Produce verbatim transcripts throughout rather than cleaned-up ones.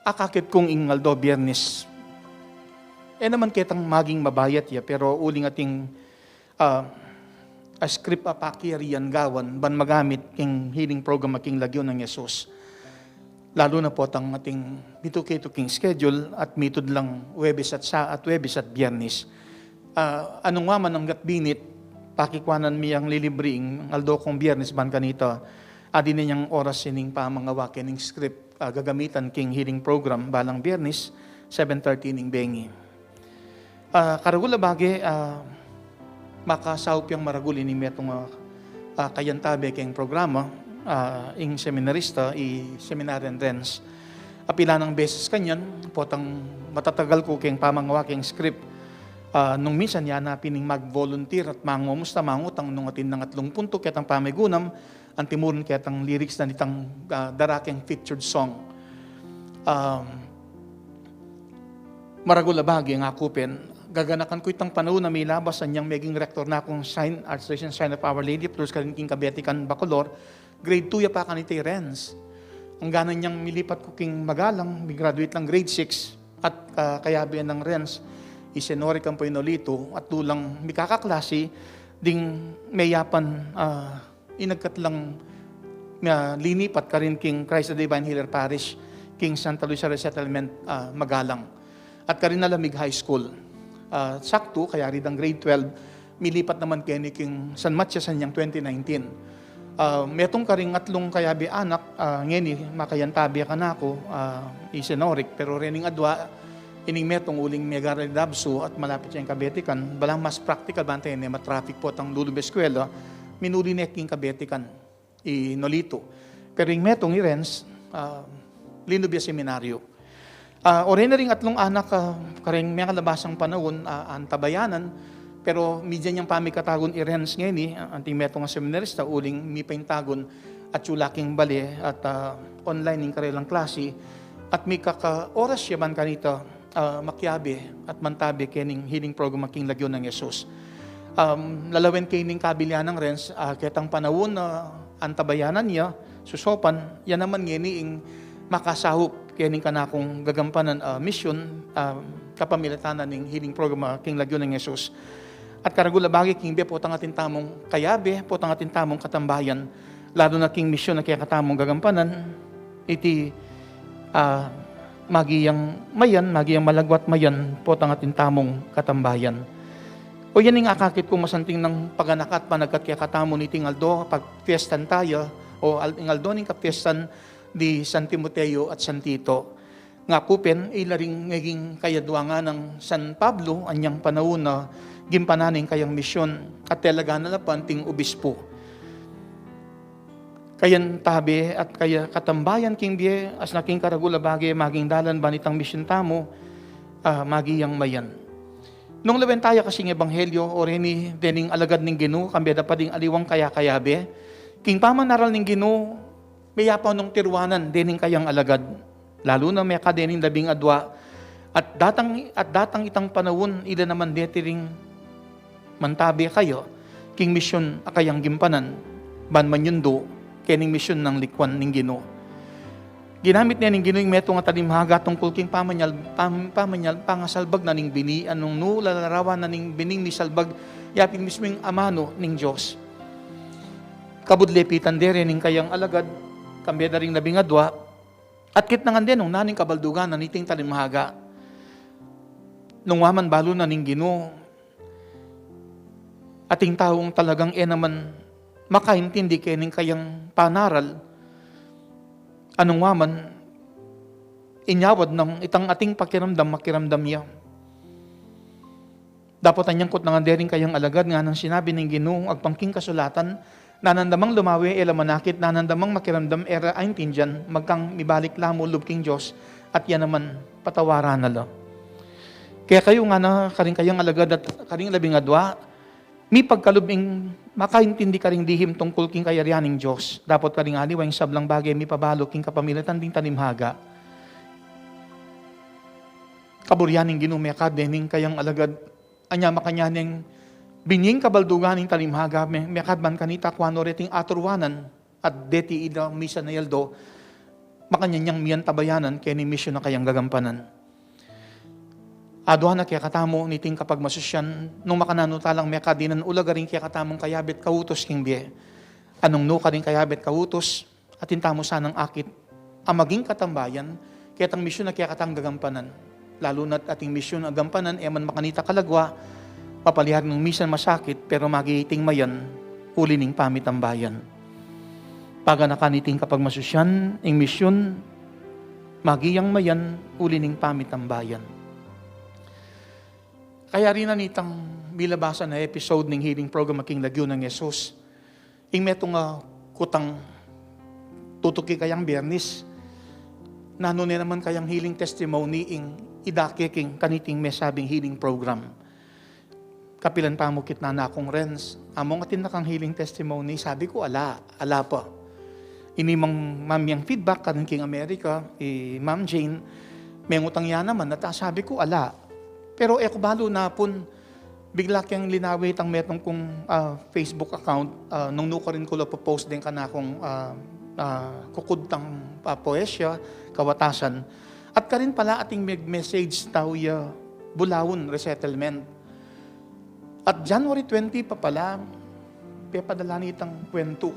Akakit kung ing aldo Biernes, e naman ketang maging mabayat ya, pero uling ating, ah, a script a pakiyarian gawan ban magamit king healing program a king Lagyu nang Jesus. Lalu na potang ating mituki-tuking schedule at mitud lang Huwebes at sa-, at Huwebes at Biernes. Ah, anung wa man anggat binit, pakikwanan mi yang lilibring aldo kung Biernes ban kanita. Adi na yang oras ining pamangawa kening script, ah, gagamitan king healing program balang Biernes, seven thirty ning bengi. Ah, karagul a bage, ah, makasaup yang maragul ining metung, ah, ah, kayantabe keng programa, ah, ing seminarista, i Seminarian Renz. Apila nang beses kanyan, potang matatagal ku keng pamangawa keng script. Ah, nung minsan yana pin ing mag-volunteer at mangumusta, mangutang nung atin nang atlung puntu ketang pamigunam, antimurun ketang lyrics na nitang, ah, dara keng featured song. Um, maragul a bage, ngaku pin, gaganakan ku itang panaun a milabas anyang meging rektor na kung sign, Archdiocese Sign of Our Lady of Lourdes karin king Kabetican, Bacolor, grade two ya pa kanita i Renz. Angganan yang milipat ku king Magalang, mi-graduate lang grade six, at, ah, kayabe nang Renz, i Senoric ampo i Nolito, at dulang mikakaklasi, ding meyapan, ah, inagkat lang, ah, linipat karin king Christ the Divine Healer Parish, king Santa Lucia Resettlement, ah, Magalang. At karin na la mig-high school. Ah, saktu, kayari dang grade twelve, milipat naman keni king San Matias anyang twenty nineteen. Ah, metung karing atlung kayabe anak, ah, ngeni, makayantabe kanaku, ah, i Senoric, pero rening adwa, ining metung uling megarali dabsu at malapit yang Kabetican, balang mas practical bang tene ma-traffic potang lulub eskwela, minuli ne king Kabetican, i Nolito. Pero ing metung i Renz, ah, linub ya seminaryo. Ah, o reni ring atlung anak, ah, karing mengalabasang panaun, ah, antabayanan, pero midyan yang pamikatagun i Renz ngeni, ah, anting metung a seminarista, uling mipaintagun atyu la king bale at, ah, online ing karelang klasi, at mikaka-oras ya ban kanita, ah, makiabe at mantabe kening healing program a king Lagyu nang Jesus. Um, lalawen ke ining kabilian nang Renz, ah, ketang panaun a antabayanan ya, susopan, ya naman ngeni ing makasaup kening kanakung gagampanan, ah, misyun, ah, kapamilatan na ning healing program a king Lagyu nang Jesus. At karagul a bage king bie potang atin tamung kayabe, potang atin tamung katambayan, lalu na king misyun a kekatamung gagampanan, iti, ah, maging mayan, maging malagwat mayan, potang atin tamung katambayan. O yan ing akakit kung masanting nang paganakan at panagkat kekatamu niting aldo, pagpiestan taya, o al-, ing aldo ning kapiestan di San Timoteo at San Tito. Ngaku pin, ila ring meging kayadwangan nang San Pablo, anyang panaun a gimpanan ne ing kayang misyun, at talaga na la pa anting obispo. Kayantabe at kaya katambayan king bie, asna king karagul a bage, maging dalan ban itang misyun tamu, ah, maging mayan. Nung lawen taya kasing ebanghelyo, o reni dening alagad ning Ginu, kambe da pa ding aliwang kaya-kayabe, king pamanaral ning Ginu, meyapa nung tiruanan dening kayang alagad. Lalu na mekad dening labing adwa, at datang, at datang itang panaun, ila naman deti ring mantabe kaya king misyun a kayang gimpanan, ban manyundo kening misyun nang likuan ning Ginu. Ginamit ne ning Ginu ing metung a talinghaga tungkul king pamanyal-, pam-, pamanyal-, pangasalbag na ning bini, a nung nu lalarawan na ning bining misalbag, ya pin mismu ing amanu ning Dios. Kabud lepitan de rening kayang alagad, kambe da ring labing adwa, at kitnangan de nung nanu ing kabaldugan na niting talinghaga. Nung wa man balu na ning Ginu, ating taung talagang e naman makaintindi kening kayang panaral, a nung wa man inyawad nang itang ating pakiramdam, makiramdam ya. Dapot anyang kutnangan de ring kayang alagad, ngana nang sinabi ning Ginu, agpang king kasulatan, nanan da mang lumawe, e la manakit, nanan da mang makiramdam, e ra aintindian, magkang mibalik la mu lub king Dios, at ya naman patawaran na la. Kaya kayu ngana karing kayang alagad at karing labing adwa, mipagkalub ing makaintindi karing lihim tungkul king kayarian ning Dios, dapot karing aliwa ing sablang bage mipabalu king kapamilatan ding talinghaga. Kaburian ning Ginu mekad dening kayang alagad, anya makanyan neng bining kabaldugan ning talinghaga, me-, mekad man kanita kua no reting aturuanan, at deti ila misan a aldo, makanyan yang miyan tabayanan keni misyun a kayang gagampanan. Aduan na kekatamu niting kapagmasusyan, nung makananu talang mekadinan ulaga ring kekatamung kayabe at kautus king bie. Anung nukarin kayabe at kautus, atin tamu sanang akit a maging katambayan ketang misyun a kekatang gagampanan. Lalu na't ating misyun a gagampanan, e man makanita kalagwa, mapaliar nung misan masakit, pero magiting mayan uli ning pamitambayan. Paganakan iting kapagmasusyan, ing misyun, maging mayan uli ning pamitambayan. Kaya rin na nitang milabasan a episode ning healing program a king lagyu nang Jesus. Ing metung a kutang tutuki kayang Biyernes, nanu ne naman kayang healing testimony ing idake king kaniting mesabing healing program. Kapilan pa mu kitnan na kung Renz, among atin na kang healing testimony, sabi ku, ala, ala pa. Ini mang mamyang feedback karin king Amerika, i Ma'am Jane, mengutang ya naman, at sabi ku, ala. Pero e ku balu na pun, bigla keng linawe itang metung kung, ah, Facebook account, ah, nung nukarin ku la popost deng kanakung, ah, ah, kukud tang, ah, poesya, kawatasan. At karin pala ating meg-message tau ya Bulaun Resettlement. At January twenty pa pala, pepadala nitang kwentu.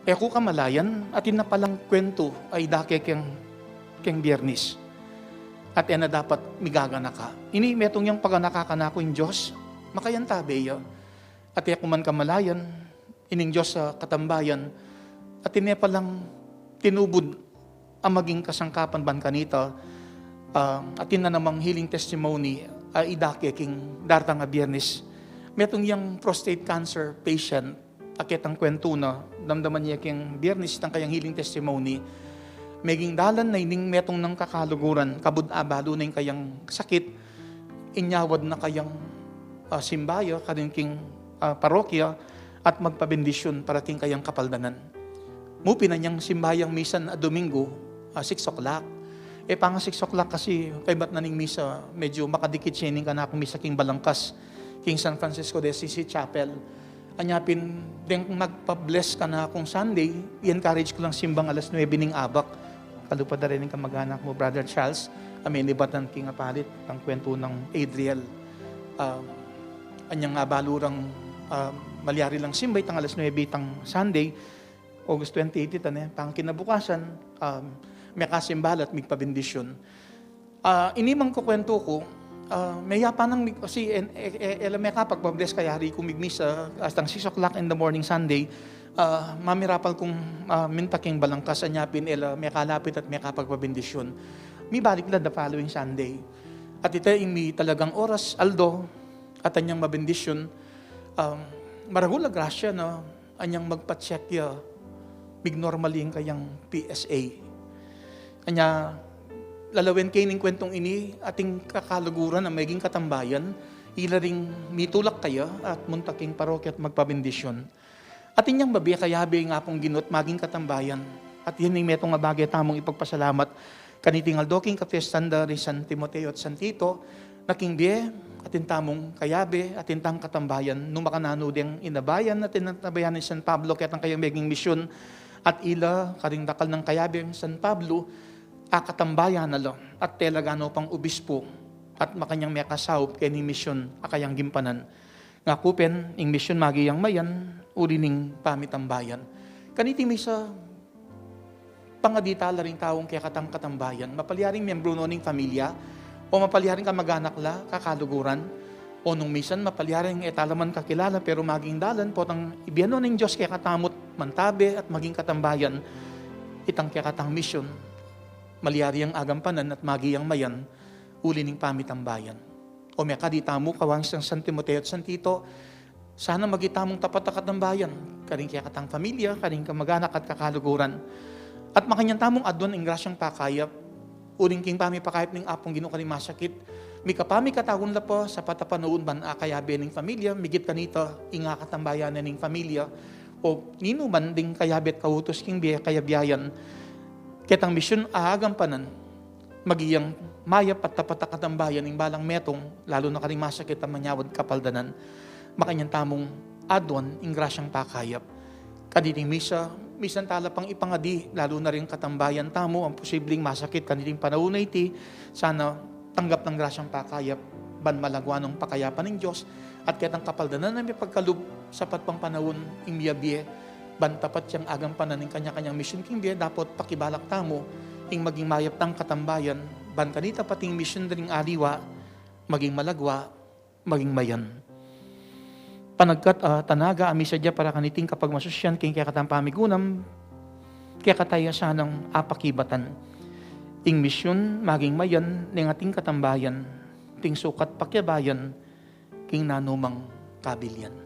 E ku kamalayan, atin na palang kwentu a idake keng, keng Biyernes. At e na dapat migaganaka. Ini metung yang paganaka kanaku ing Dios, makayantabe ya. At e ku man kamalayan, ining Dios a katambayan, atin ne palang tinubud a maging kasangkapan ban kanita, ah, atin na namang healing testimony a idake king dartang a Biyernes. Metung yang prostate cancer patient, a ketang kwentu na, damdaman ya king Biyernes itang kayang healing testimony. Meging dalan na ining metung nang kakaluguran, kabud abalu na ing kayang sakit, inyawad na kayang, ah, simba ya karin king, ah, parokya at magpabendisyun para king kayang kapaldanan. Mupin na niyang simba yang misan a Domingo, ah, six o'clock. E pa nga six o'clock kasi kaybat na ning misa, medyo makadikit ya ining kanakung misa king Balangkas, king San Francisco de Assisi Chapel. Anya pin, deng magpa-bless kanakung Sunday, i-encourage ku lang simbang alas nuebe ning abak. Kalupa da rin ing kamag-anak mu, Brother Charles, a menibatan king apalit, tang kwentu nang Adriel. Ah, anyang abalu rang, ah, malyari lang simba itang alas nuebe itang Sunday, August twenty-eight ita ne, pang kinabukasan, ah, mekasimba la at migpabendisyun. Ah, ini mang kukwentu ku, ah, meyapan nang mig-, kasi en-, e-, e-, e la mekapagpa-bless kayari ku migmisa, ah, astang six o'clock in the morning Sunday, ah, mamirapal kung, ah, minta king Balangkas, anya pin e la mekalapit at mekapagpabendisyun. Mibalik la the following Sunday. At ita ing mi talagang oras, aldo, at anyang mabendisyun, um, maragul a grasya na, anyang magpa-check ya, mig-normal ing kayang P S A. Anya, lalawen ke ning kwentung ini, ating kakaluguran a meging katambayan, ila ring mitulak kaya at munta king parokya at magpabendisyun. Atin yang babie kayabe ing Apung Ginu at maging katambayan. At yan ing metung a bage tamung ipagpasalamat kaniting aldo king kapiestan da ri San Timoteo at San Tito, na king bie, atin tamung kayabe, atin tang katambayan, nung makananu deng inabayan, atin tang inabayan nang San Pablo, ketang kayang meging misyun, at ila, karing dakal nang kayabe nang San Pablo, a katambayan na la, at talaga no pang obispo, at makanyang mekasaup keni misyun a kayang gimpanan. Ngaku pin, ing misyun maging mayan, uli ning pamitambayan. Kaniting misa, pangadi tala ring taung kekatang katambayan, mapalyaring membru no ning familia, o mapalyaring kamag-anak la, kakaluguran, o nung misan mapalyaring e tala man kakilala, pero maging dalan potang ibie no ning Dios kekatamu at mantabe at maging katambayan itang kekatang misyun, malyari yang agampanan at maging mayan uli ning pamitambayan. O mekadi tamu kawang sang San Timoteo at San Tito, sana maging tamung tapat a katambayan, karing kekatang familia, karing kamag-anak at kakaluguran. At makanyan tamung aduan ing grasyang pakayap, uling king pamipakayap ning Apung Ginu karing masakit, mikapamikatagun la pa, sapat a panaun ban akayabe ning familia, migit kanita, ing akatambayan na ning familia, o ninu man ding kayabe at kautus king bie, kayabiayan, ketang misyun a agampanan, maging mayap at tapat a katambayan ing balang metung, lalu na karing masakit a manyawad kapaldanan. Makanyan tamung aduan ing grasyang pakayap. Kaniting misa, Misan tala pang ipangadi, lalu na ring katambayan tamu, ang posibleng masakit kaniting panaun a iti, sana tanggap nang grasyang pakayap, ban malagwa nang pakayapan ning Dios, at ketang kapaldanan na mipagkalub, sapat pang panaun, ing miyabie, ban tapat yang agampanan ing kanya-kanyang misyun king bie, dapot pakibalak tamu, ing maging mayap tang katambayan, ban kanita pati ing misyun da ring aliwa, maging malagwa, maging mayan. Panagkat, ah, tanaga, a misadya para kaniting kapagmasusyan, king kekatang pamigunam, kekataya sanang apakibatan. Ing misyun, maging mayan, ning ating katambayan, ting sukat pakiabayan, king nanumang kabilian.